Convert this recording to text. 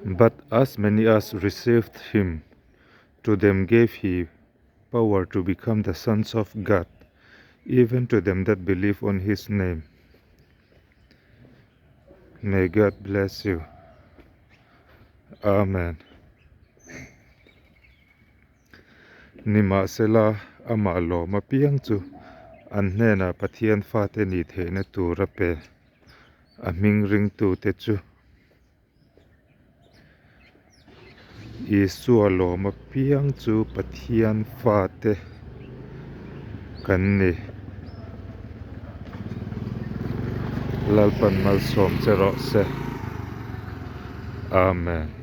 But as many as received him, to them gave he power to become the sons of God, even to them that believe on his name. May God bless you. Amen. Nimahsela, amah lawm apiang chu an hnenah Pathian fate nih theihna tur a pe a hming ringtute chu. Isua lawm apiang chu Pathian fate kan ni. Lalpan malsawm che rawh se. Amen.